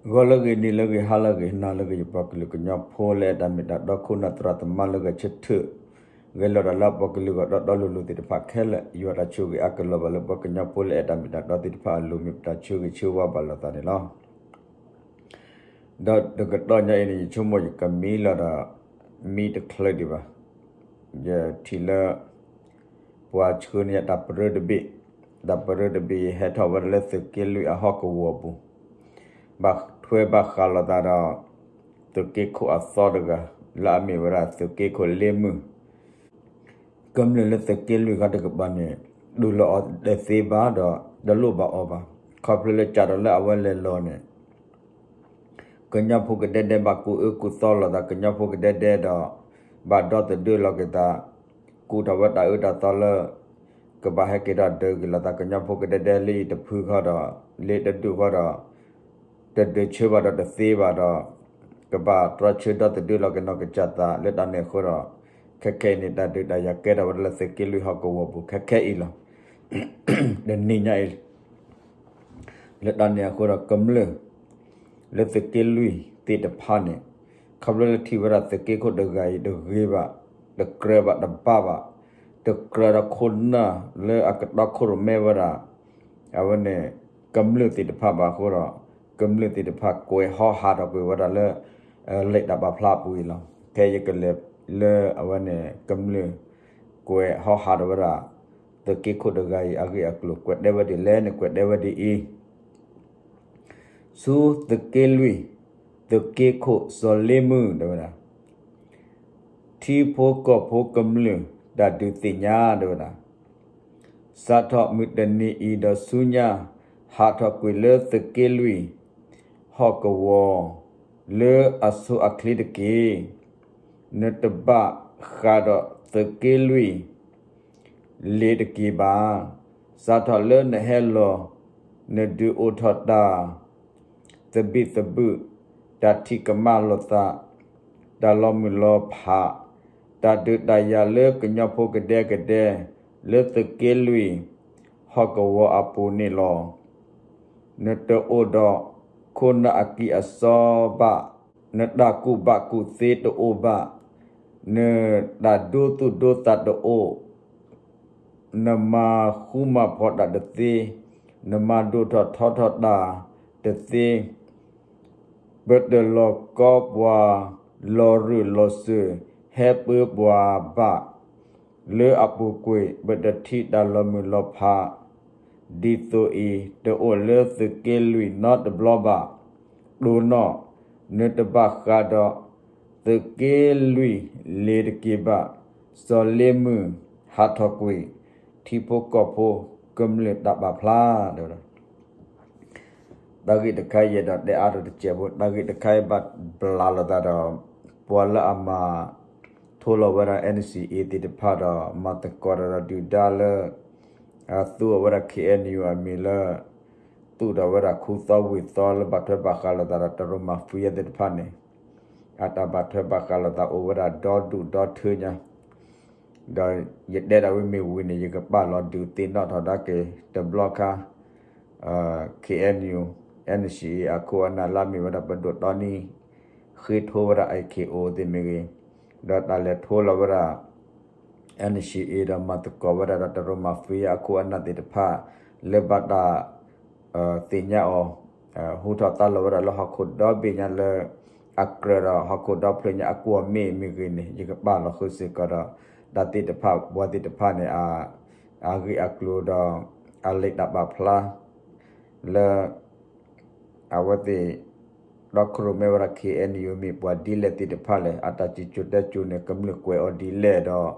ဂီၤလၢအဂ့ၤ နံၤလၢအဂ့ၤ ဟါလၢအဂ့ၤ နၤလၢအဂ့ၤ ယပှၤကလုာ်ကညီဖိလၢအဲၣ်တၢ်မ့ၢ်တၢ်တီ ခိၣ်နၢ်သရၣ်သမါလၢဂဲၤဆၢထၢၣ် ဂဲၤလိာ်တၢ်လၢအပှၤကလုာ်ဂီၢ် တီတီလိၤလိၤသ့ၣ်တဖၣ်ခဲလၢာ် ယွၤတၢ်ဆိၣ်ဂ့ၤအါကလီၤဘၣ်လၢပှၤကညီဖိလၢအဲၣ်တၢ်မ့ၢ်တၢ်တီသ့ၣ်တဖၣ်အလိၤ မ့ၢ်ပတၢ်ဆၢဂ့ၤဆၢဝါဘၣ်လိာ်သးန့ၣ်လီၤ. ဒီးတကတီၢ်ညါအံၤန့ၣ် ယဆိကမိၣ်ယကမံလီၤဒီး မံတချုးဒံးဘၣ်. ယထံၣ်လၢ ပှၤဆှၢန့ၢ်ယၤတၢ်ပရၢတဘ့ၣ်, တၢ်ပရၢတဘ့ၣ် ယဟဲထီၣ်ဝဲဒၣ်လၢသုးက့လွံၢ်အဟီၣ်ကဝီၤပူၤ, ဘၣ်ထွဲဘၣ်ဃးလိာ်သးဒီး သုးက့ခိၣ်အသီတဂၤ လၢအမ့ၢ်ဝဲဒၣ်သုးက့ခိၣ်လ့မုၢ် ကမျၢၢ်လၢသုးက့လွံၢ်ခီတကပၤန့ၣ် တူၢ်လိာ်အီၤတသ့ဘၣ်ဒီး တလိၣ်ဘၣ်အီၤဘၣ်. ခီဖျိလၢကၢ်ဒီးလၢအဝဲလဲၤလီၤန့ၣ် ကညီဖိကဒဲဒဲဘၣ်ကူၣ်အၢကူၣ်သီလိာ်သး ကညီဖိကဒဲဒဲဒီး ဘၣ်ဒီသဒၢလီၤက့ၤသး ကူၣ်ထီၣ်ဝဲတၢ်အၢတၢ်သီလၢ ကဘၣ်ဟဲက့ၤထီၣ်ဒၢးက့ၤလိာ်သး ကညီဖိကဒဲဒဲလၢအံၤတဖုခီဒီး လၢတဒူၣ်ဃီဒီး တဒုးဆၢဘၣ်ဒီးတသ့ဘၣ်ဒီး ကဘၣ်တြီဆၢဒီသဒၢလီၤက့ၤနီၢ်ကစၢ်သး လၢတၢ်န့ၣ်အဃိဒီး ခဲခဲအံၤန့ၣ် တၢ်ဒုးတၢ်ယၤကဲထီၣ်ဝဲဒၣ်လၢသုးက့လွံၢ်ဟီၣ်ကဝီၤပူၤ ခဲခဲအံၤလီၤ. တနံၤညါအံၤ လၢတၢ်န့ၣ်အဃိဒီး ကမျၢၢ် လၢသုးက့လွံၢ်သ့ၣ်တဖၣ်န့ၣ် ခီဖျိလၢထံၣ်ဝဲဒၣ်သုးက့ခိၣ်တဂၤအံၤတဂ့ၤဘၣ်, တကြၢးဘၣ်တဘၣ်ဘၣ်, တကြၢးဒီးခိၣ်နၢ်လၢအကတီခိၣ်ရိၣ်မဲဝဲဒၣ် အဝဲန့ၣ် ကမျၢၢ်သ့ၣ်တဖၣ်ဘၣ်အဃိဒီး ကမျၢၢ်သ့ၣ်တဖၣ်ကွဲးဟီဟးထီၣ်ကွံာ်ဝဲဒၣ်လၢ လံာ်တၢ်ပာ်ဖျါအပူၤအံၤလီၤ. ဖဲယကလဲၤလၢအဝဲန့ၣ် ကမျၢၢ်ကွဲးဟီဟးထီၣ်ဝဲဒၣ် သုးက့ခိၣ်တဂၤအံၤအဂ့ၢ်အကျိၤ ကွဲးတဲဝဲဒ်လဲၣ်န့ၣ် ကွဲးတဲဝဲဒ်အံၤ ဆူသုးက့လွံၢ် သုးက့ခိၣ်စီၤလ့မုၢ် တဲဝဲဒၣ် ထံဖိကီၢ်ဖိကမျၢၢ်တၢ်ဒုးသ့ၣ်ညါ တဲဝဲဒၣ် စးထီၣ်မုၢ်တနံၤအံၤဒီးဆူညါ ဟးထီၣ်ကွံာ်လၢသုးက့လွံၢ် ဟီၣ်ကဝီၤ လၢအဆိအချ့တက့ၢ်. နတဘၣ်ဃးဒီးသုးက့လွံၢ် လ့ၤတက့ၢ်ဘၣ်. စးထီၣ်လၢနဟဲလီၤ နဒုးအိၣ်ထီၣ်တၢ် သဘံၣ်သဘုၣ်, တၢ်ထံၣ်ကမၣ်လိာ်သး, တၢ်လီၤမုၢ်လီၤဖး, တၢ်ဒုးတၢ်ယၤလၢကညီဖိကဒဲကဒဲ လၢသုးက့လွံၢ် ဟီၣ်ကဝီၤအပူၤန့ၣ်လီၤ. နတအိၣ်ဒီးခိၣ်နၢ်အကံၢ်အစီဘၣ်, နတၢ်ကူၣ်ဘၣ်ကူၣ်သ့တအိၣ်ဘၣ်, နတၢ်ဒိသူၣ်ဒိသးတအိၣ် နမၤဃူမၤဖိးတၢ်တသ့, နမၤဒိၣ်ထီၣ်ထီထီၣ်တၢ်တသ့, ပတလီၤကီပှၤ လီၤရၢၢ်လီၤစၢၤ ဟဲပၢပှၤဘၣ်, လၢအပူၤကွံာ် ပတထံၣ်တၢ်လီၤမုၢ်လီၤဖး, ဒ်သိးအံၤ တအိၣ်လၢသုးက့လွံၢ်နီတဘျီဘၣ်, တိၢ်နီၣ် နတဘၣ်ဃးဒီး သုးက့လွံၢ်လ့ၤတက့ၢ်ဘၣ်, စီၤလ့မုၢ် ဟးထီၣ်ကွံာ် ထံဖိကီၢ်ဖိကမျၢၢ်တၢ်ပာ်ဖျါ တဲဝဲဒၣ် တၢ်ဂ့ၢ်တခါအံၤယအဲၣ်ဒိးတဲအါထီၣ်တစဲးဖိ တၢ်ဂ့ၢ်တခါအံၤဘၣ်ဘျးလိာ်သးဒီး ပှၤလၢအမၤ ထိလီၤဝဲဒၣ် NCA သ့ၣ်တဖၣ်ဒီး မၤသကိးတၢ်ဒီးဒုၣ်ဒါလၢ အသူအီၤဝဲဒၣ် KNU အမံၤလၢ သူၣ်ထီၣ်ဝဲဒၣ်ခူသီဝ့ၢ်သီလၢဘၣ်ထွဲဘၣ်ဃးလိာ်သးဒီးတရူးမၤဖှံယါသ့ၣ်တဖၣ်န့ၣ် အတၢ်ဘၣ်ထွဲဘၣ်ဃးလိာ်သးအိၣ်ဝဲဒၣ်ဒီဒူၣ်ဒီထၢညါ ဒီးယတဲဒၣ်ဝဲမ့ၢ်ဝံၤန့ၣ် ယကပာ်လီၤဒုးသ့ၣ်နီၣ်ထီၣ်ဒၣ်က့ၤတဘျီခါ KNU NCA အခိၣ်အနၢ်လၢအမ့ၢ်ဝဲဒၣ်ပဒိၣ်တီနံ ဃ့ထိဝဲဒၣ် IKO သ့ၣ်မ့ၢ်ဂ့ၤ, ဒီးတၢ်လဲၤထိလီၤဝဲဒၣ် NCA ဒီးမၤသကိးဝဲဒၣ်ဒီးတရူးမၤဖှံအခိၣ်အနၢ်သ့ၣ်တဖၣ် လၢဘၣ်တၢ် သ့ၣ်ညါအီၤ ဟူထီၣ်သါလီၤဝဲဒၣ်လၢဟီၣ်ခိၣ်ဒီဘ့ၣ်ညါလၢ အကြၢးဒီးဟီၣ်ခိၣ်ဒီဖျၢၣ်ညါအကွီၢ်မ့ၢ်မ့ၢ်ဂ့ၤန့ၣ် ယကပာ်လီၤဃုာ်စ့ၢ်ကီးဒီး တၢ်သ့ၣ်တဖၣ်ပှၤသ့ၣ်တဖၣ်န့ၣ် အဂ့ၢ်အကျိၤဒီး အလံာ်တၢ်ပာ်ဖျါ လၢ အဝဲသ့ၣ် ဒီခိၣ်ရိၣ်မဲဝဲဒၣ် KNU မ့ၢ်ပှၤဒ်လဲၣ်သ့ၣ်တဖၣ်လဲၣ် အတၢ်စံၣ်စိၤတဲစိၤန့ၣ် ကမျၢၢ်ကွဲးအီၤဒ်လဲၣ်ဒီး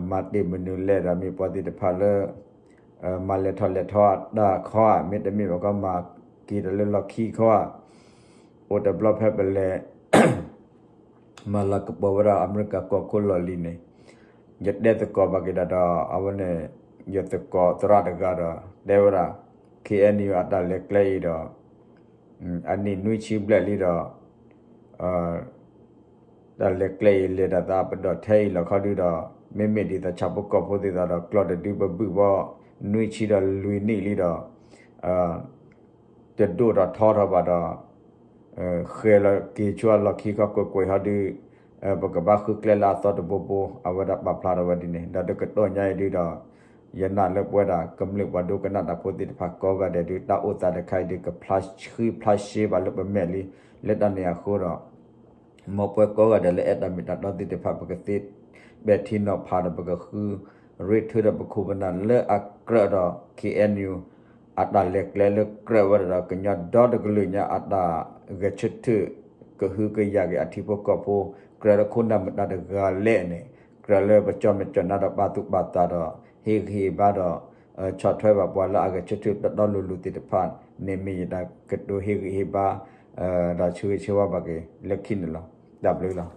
မၤတ့ၢ်မနုၤလဲၣ်ဒီး မ့ၢ်ပှၤသ့ၣ်တဖၣ်လၢ မၤလဲၤထီၣ်လဲၤထီအတၢ်ခီဧါ မ့တမ့ၢ်ဘၣ်ကီ မၤက့ၤတၢ်လၢလီၢ်ခံခီဧါ အိၣ်တဘျီဖဲပလဲၤ မၤလၤကပီၤဝဲဒၣ်အမဲရကၤကီၢ်ခိၣ်လီၢ်လံၤန့ၣ် ယတဲသကိးဘၣ်က့ၤဒၣ်ဒီး အဝဲန့ၣ် ယသကိးသရၣ်တဂၤဒီး တဲဝဲဒၣ် KNU အတၢ်လဲၤကျဲအံၤဒီး အနံၣ်နွံဆံဘျဲၣ်လံဒီး တၢ်လဲၤကျဲအံၤလဲၤတၢ်သးပဒီၣ်ထဲအံၤလီၤခီဒုဒီး မ့မ့ၢ်ဒ်သိးဆၣ်ဖိကီၢ်ဖိသ့ၣ်တဖၣ်ဒီး ကျီၢ်တဒုပဘုၣ်ဘီ နွံဆံဒီးလွံၢ်နံၣ်လံဒီး တဒိၣ်ထီၣ်ထီထီၣ်ဘၣ်ဒီး ဃဲၤလီၤက့ၤဆူအလီၢ်ခံခီကွဲးကွဲးဟီဒုး ပကဘၣ်ဃုကျဲလၢအသီတဘိဘိ အဝဲဒၣ်ပာ်ဖျါထီၣ်ဝဲဒ်န့ၣ် ဒီးတကတီၢ်ညါအံၤဒုးဒီး ယနာ်လၢပဝဲဒၣ်ကမျၢၢ်ပှၤဒိကနၣ်တၢ်ဖိသ့ၣ်တဖၣ်ကိးဂၤဒဲးဒုး တၢ်အိၣ်သးတခါအံၤဒုး ကဖျါဃံဖျါရှဲဘၣ်လၢပမဲာ်လံ လၢတၢ်န့ၣ်အဃိဒီး မ်ပဝဲကိးဂၤဒဲးလၢအဲၣ်တၢ်မ့ၢ်တၢ်တီသ့ၣ်တဖၣ် ပကသ့ပဲာ်ထံနီၤဖးဒီး ပကဃုရ့ၣ်ထုးဒီးပခိၣ်ပနၢ်လၢအကြၢးဒီး ခ့ၣ်အဲၣ်ယူၣ် အတၢ်လဲၤကျဲလၢကြၢးဝဲဒၣ်ဒီး ကညီဒီတကလုာ်ညါအတၢ်ဂဲၤဆၢထၢၣ် ကဟုကယာ်က့ၤအထံဖိကီၢ်ဖိ ကြၢးလၢခိၣ်နၢ်မတၤတဂၤလဲၣ်န့ၣ် ကြၢးလၢပကၠီမဲာ်ကၠီနါဒီးပာ်သူၣ်ပာ်သးဒီး ဟ့ၣ်ဂံၢ်ဟ့ၣ်ဘါဒီး ဆီၣ်ထွဲဘၣ်ပှၤလၢအဂဲၤဆၢထၢၣ်တီတီလိၤလိၤသ့ၣ်တဖၣ်န့ၣ် မ့ၢ်ယတၢ်ကတိၤဟ့ၣ်ဂံၢ်ဟ့ၣ်ဘါ ဒီးဆၢဂ့ၤဆၢဝါဘၣ်က့ၤလၢခံန့ၣ်လီၤ. တၢ်ဘျုးလီၤ.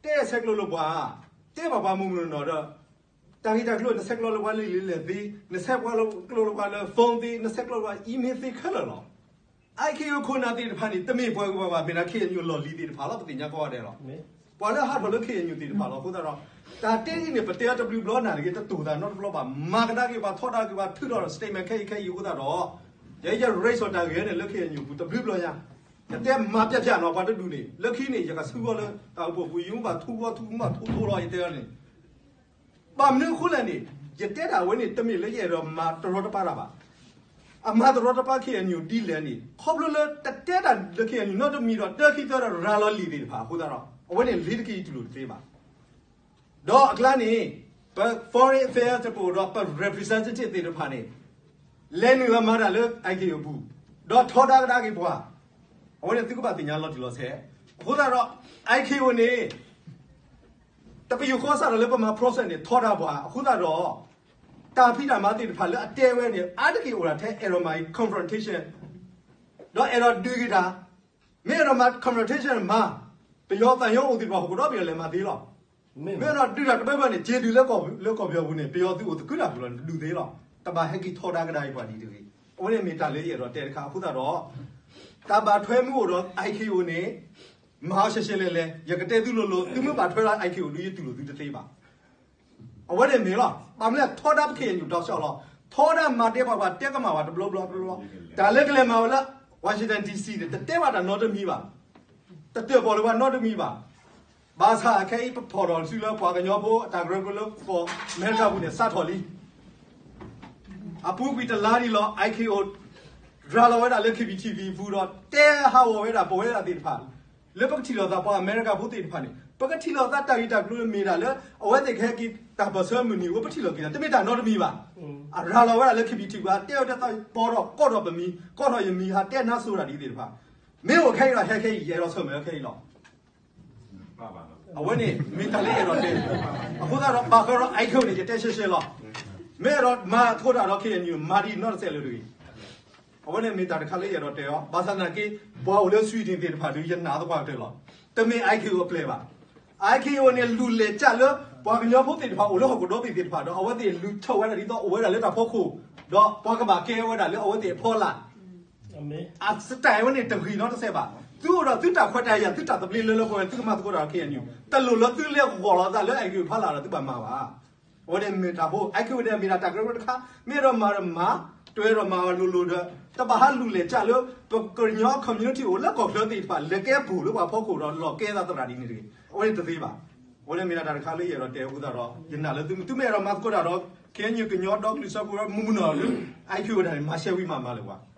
တဲဆဲးကျိးလၢပှၤ, တဲဘၣ်ပှၤမုၢ်မုၢ်နီၢ်နီၢ်ဒီး တၢ်ဂ့ၢ်တၢ်ကျိၤ နဆဲးကျိးလၢပှၤလံာ်လံာ်လဲၢ်သ့, နဆဲးကျိးလၢပှၤလၢ phone သ့, နဆဲးကျိးလၢပှၤ email သ့ခဲလၢာ်လီၤ. အံၤခ့ယိခိၣ်နၢ်သ့ၣ်တဖၣ်န့ၣ် တမ့ၢ်ပှၤဂ့ၤပှၤဘၣ် မ့ၢ်ဒၣ် ခ့ၣ်အဲၣ်ယူၣ် လီၢ်လံၤသ့ၣ်တဖၣ်လီၤ ပသ့ၣ်ညါကိးဂၤဒဲးလီၤ. ပှၤလၢဟးထီၣ်လၢ ခ့ၣ်အဲၣ်ယူၣ် သ့ၣ်တဖၣ်လီၤ. အဃိသတးဒီး တၢ်တဲအံၤန့ၣ် ပတဲအီၤတဘျုးဘျီနၤတဂ့ၤ တတိၢ်သးနီတဘျီဘၣ် မၤကဒါက့ၤပှၤ ထီဒါက့ၤပှၤ ထုးထီၣ် statement ခဲအံၤခဲအံၤအဃိသတးဒီး ယဲယ raise အီၤတၢ်ဂ့ၢ်န့ၣ် လၢ ခ့ၣ်အဲၣ်ယူၣ် ပူၤတဘျုးဘျီညါ ယတဲမၤပျၢ်ပျၢ်နီၤ ပှၤတဒူၣ်န့ၣ် လၢခံန့ၣ် ယကဆူဂီၢ်လၢတၢ်အိၣ်ဖှိၣ်ပူၤ ယမ့ၢ်ဘၣ်ထူဂီၢ်ထူ မ့ၢ်ဘၣ်ထူထူလီၤ ယတဲအီၤန့ၣ် ဘၣ်မနုၤအဃိလဲၣ်န့ၣ် ယတဲတၢ်ဝဲန့ၣ် တမ့ၢ်လၢယအဲၣ်ဒိးမၤတရီတပါတၢ်ဘၣ်. အမၤတရီတပါ ခ့ၣ်အဲၣ်ယူၣ် ဒ်လဲၣ်န့ၣ် ခီဖျိလၢတတဲတၢ်လၢ ခ့ၣ်အဲၣ်ယူၣ် နီတမံၤဒီး တၢခံသၢဒီး ရၤလီၤလံာ်သ့ၣ်တဖၣ်အဃိသတးဒီး အဝဲန့ၣ် လ့ၤတက့ၤ ယတူၢ်လိာ်တသ့ဘၣ်. ဒီးအကျါန့ၣ် ပ foreign affairs တပူၤဒီး ပ representative သ့ၣ်တဖၣ်န့ၣ် လဲၤနုာ်လီၤမၤတၢ်လၢ အံၤခ့ယိၣ် အပူၤ ဒီးထီဒါကဒါက့ၤပှၤ အဝဲန့ၣ်သုကဘၣ်သ့ၣ်ညါလီၤတံၢ်လီၤဆဲး အဃိသတးဒီး အံၤခ့ယိၣ် န့ၣ် တပယူာ်ဃီစးထီၣ်လၢပမၤ process န့ၣ် ထီဒါပှၤအဃိသတးဒီး တၢ်ဖံးတၢ်မၤသ့ၣ်တဖၣ်လၢအတဲဝဲန့ၣ် အါတက့ၢ်အိၣ်ဒၣ်ထဲအဲၣ်ဒိးမၤ confrontation ဒီးအဲၣ်ဒိးဒုးက့ၤတၢ် မ့ၢ်အဲၣ်ဒိးမၤ confrontation မၤ ပယီၤသးညီအိၣ်သ့ၣ်တဖၣ် ဟီၣ်ခိၣ်ဒီဘ့ၣ်လဲၤမၤသ့လီၤ. မ့ၢ်အဲၣ်ဒိးဒုးတၢ်တဘၢဘၢန့ၣ် က့ၤဒုးလၢကီၢ်ပယီၤပူၤန့ၣ် ပယီၤသုအိၣ်သကုၤတၢ်ပူၤလီၤ နဒုးသ့လီၤ. တဘၣ်ဟဲက့ၤထီဒါကဒါအံၤပှၤဒ်တဂ့ၤ. အဝဲန့ၣ်မ့ၢ်တၢ်လၢယအဲၣ်ဒိးတဲတခါအဃိသတးဒီး တၢ်ဘၣ်ထွဲမုၢ်အိၣ်ဒီး အံၤခ့ယိၣ် န့ၣ် မၤအီၤရှဲရှဲလဲၣ်လဲၣ် ယကတဲသုလိၤလိၤ သုမ့ၢ်ဘၣ်ထွဲလၢ အံၤခ့ယိၣ် ဒုး ယတူၢ်လိာ်သုတသ့ဘၣ်. အဝဲန့ၣ်မ့ၢ်လီၤ. ဘၣ်မနုၤလဲၣ် ထီဒါပ ခ့ၣ်အဲၣ်ယူၣ် ဒီးစၢလီၤ. ထီဒါမၤဒဲပှၤ ပှၤတဲကမၣ်ဝဲတဘျီဘျီဘျီဘျီ တၢ်လၢကလဲၤမၤဝဲလၢ Washington DC န့ၣ် တတဲဘၣ်တၢ်နီတမံၤဘၣ်. တတၢၣ်ပီၣ်လၢၤဘၣ်နီတမံၤဘၣ်. ဘၣ်ဆၣ်ခဲအံၤပဖီၣ်ထီၣ်စုလၢပှၤကညီဖိအတၢ်ကရၢကရိလၢကီၢ်အမဲရကၤပူၤန့ၣ် စးထီၣ်လံ. အပူၤကွံာ်တလါဒံးလီၤ အံၤခ့ယိၣ် ရၤလီၤဝဲဒၣ်လၢ KBTV ပူၤဒီး တဲဟးဂီၤဝဲဒၣ်ပဝဲဒၣ်သ့ၣ်တဖၣ် လၢပကထံၣ်လိာ်သးပှၤအမဲရကၤဖိသ့ၣ်တဖၣ်န့ၣ် ပကထံၣ်လိာ်သးတၢ်ဂ့ၢ်တၢ်ကျိၤမ့ၢ်ဒၣ်လၢ အဝဲသ့ၣ်ကဟဲက့ၤတၢ်ပၢၢ်ဆၢမုၢ်နံၤအဃိ ပထံၣ်လိာ်က့ၤတၢ် တမ့ၢ်တၢ်နီတမံၤဘၣ်. အရၤလီၤဝဲဒၣ်လၢ KBTV တဲဝဲဒၣ်သးပီဒီး ကိးထီၣ်ပမံၤ ကိးထီၣ်ယမံၤ ဟးတဲနါစိၤတၢ်ဒ်သ့ၣ်တဖၣ် မ့ၢ်အိၣ်ခဲအံၤဒီး ဟဲခဲအံၤ ယအဲၣ်ဒိးဆၢၣ်မဲာ်ခဲအံၤလီၤ. အဝဲန့ၣ် မ့ၢ်တၢ်လၢယအဲၣ်ဒိးတဲ အဃိသတးဒီး ဘၣ်ဃးဒီး အံၤခ့ယိၣ် န့ၣ် ယတဲရှဲရှဲလီၤ. မ့ၢ်အဲၣ်ဒိးမၤသကိးတၢ်ဒီး ခ့ၣ်အဲၣ်ယူၣ် မၤဒ်နီတစဲးလၢၤတဂ့ၤ. အဝဲန့ၣ်မ့ၢ်တၢ်တခါလၢယအဲၣ်ဒိးတဲအီၤ ဘၣ်ဆၣ်သနာ်က့ ပှၤအိၣ်လၢ Sweden သ့ၣ်တဖၣ်ဒီး ယနာ်သပှၢ်ကတၢၢ်လီၤ. တမ့ၢ် အံၤခ့ယိၣ် အပျဲၢ်ဘၣ်. အံၤခ့ယိၣ် န့ၣ် လူၤလဲၤကၢ်လၢ ပှၤကညီဖိသ့ၣ်တဖၣ် အိၣ်လၢဟီၣ်ခိၣ်ဒီဘ့ၣ်သ့ၣ်တဖၣ်ဒီး အဝဲသ့ၣ်လူၤထီၣ်ဝဲဒၣ်ဒ်သိးအိၣ်ဝဲဒၣ်လၢတၢ်ဖီခိၣ် ဒီးပှၤကဘၣ်ကဲဝဲဒၣ်လၢအဝဲသ့ၣ်အဖီလာ် အ style ဝဲန့ၣ်တဂ့ၤနီတစဲးဘၣ်. သုအိၣ်ဒီးသုတၢ်ခွဲးတၢ်ယာ် သုတၢ်သဘျ့လၢလၢပှဲၤပှဲၤ သုကမၤသကိးတၢ်ဒီး ခ့ၣ်အဲၣ်ယူၣ် တလိၣ်လၢသုလဲၤဂီၤလီၤသးလၢ အံၤခ့ယိၣ် ဖီလာ်ဒီးသုဘၣ်မၤဘၣ်. အဝဲန့ၣ်မ့ၢ်တၢ်ဖိ အံၤခ့ယိၣ် န့ၣ် မ့ၢ်ဒၣ်တၢ်ကရၢကရိတခါ မ့ၢ်အဲၣ်ဒိးမၤဒီးမၤ တအဲၣ်ဒိးမၤလိၤလိၤဒီး တဘၣ်ဟးလူၤလဲၤကၢ်လၢ ပကညီ community အိၣ်လၢကီၢ်ချၢသ့ၣ်တဖၣ် လဲၤကဲပူၤလၢပှၤဖီခိၣ်ဒီးလီၤကဲသးသရၣ်ဒ်န့ၣ်တဂ့ၤ. အဝဲန့ၣ်တသ့ဘၣ်. အဝဲန့ၣ်မ့ၢ်ဒၣ်တၢ်တခါလၢယအဲၣ်ဒိးတဲအဃိသတးဒီး ယနာ်လၢသုမ့ၢ်အဲၣ်ဒိးမၤသကိးတၢ်ဒီး ခ့ၣ်အဲၣ်ယူၣ် ကညီဒီကလုာ်စၢဖှိၣ်ဒီးမုၢ်မုၢ်နီၢ်နီၢ်လၢ အံၤခ့ယိၣ် တၢ်န့ၣ် မၤရှဲဝံၤမးမၤလၢၤဘၣ်.